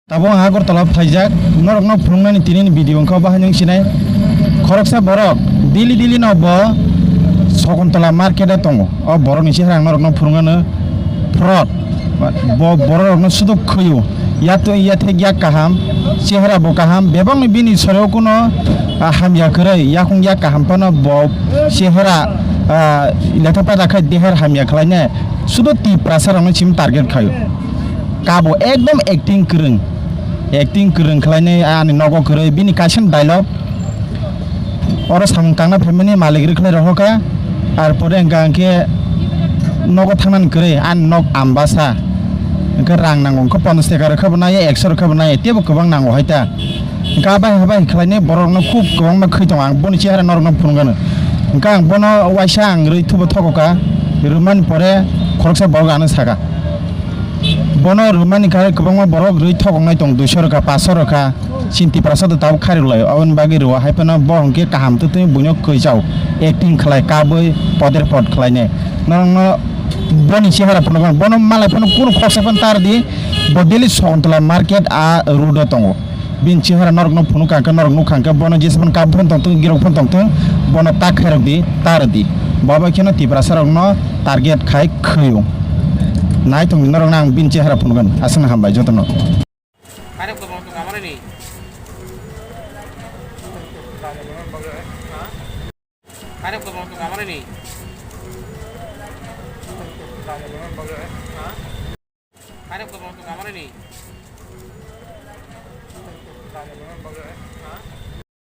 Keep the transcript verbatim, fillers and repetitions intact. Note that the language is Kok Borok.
Tabuk ang Agartala phaijak, norokno phunuknani tinini video wngkha, bahai nwng sinai. Khoroksa borok daily daily no bo Sakuntala market o tongo. O borokni chehra ang norokno phunuknano fraud. Bo borokno suduk khwio. Yato yathek yak kaham, chehra bo kaham, bebakni bini soreo kuno, ah, hamya kwrwi, yakung yak kaham phano bo chehra, ah, letha pada khai deher hamya khlainai. Sudu Tiprasa rokno chim target khaio. Kabo ekdom acting kwrwng. Acting kwrwng khlainai ani nogo kwrwi bini kaisa dialogue. Oro samung tangna phaimani malik rwkhlai rohorkha. Ar pore hwnkha hwnkhe nogo thangnani kwrwi ani nok Ambasa. Hwnkhe rang nango hwnkhe ponchash taka rwkha bo nai, ekso rwkha bo nai, teibo kwbang nango hai ta. Hwnkhe abai habai khlainai borokno khub kwbangma khwi tongo, ang boni chehara norokno phunukgano. Hwnkhe ang bono waisa ang rwi thubo thokokha, rwmani pore khoroksa borok ano saka. Bono rwmani khe kwbangma borok rwi thokoknai tong, duiso rwkha, paanso rwkha, chini Tiprasa do tabuk khairok laio, aboni bagwi rwo, hai phano bo hwnkhe kaham twtwi buino kwichao acting khlai, kabwi poder pot khlainai. Norokno boni chehara phano, bono malai phano kunu khoroksa phano tar di, bo daily Sakuntala market a road o tongo. Bini chehara norokno phunuk kha hwnkhe, norok nuk kha hwnkhe, bono jesa phano kap phano tongthung, girok phano tongthung, bono tak khairok di, tar di. Bo bai kheno Tiprasa rokno target khai khwio. Nai tong di norokno ang bini chehara phunukgani. Aswkno hambai jotono. Kare ko bang to kamare ni. Kare ko bang to kamare ni. Kare ko bang to kamare ni.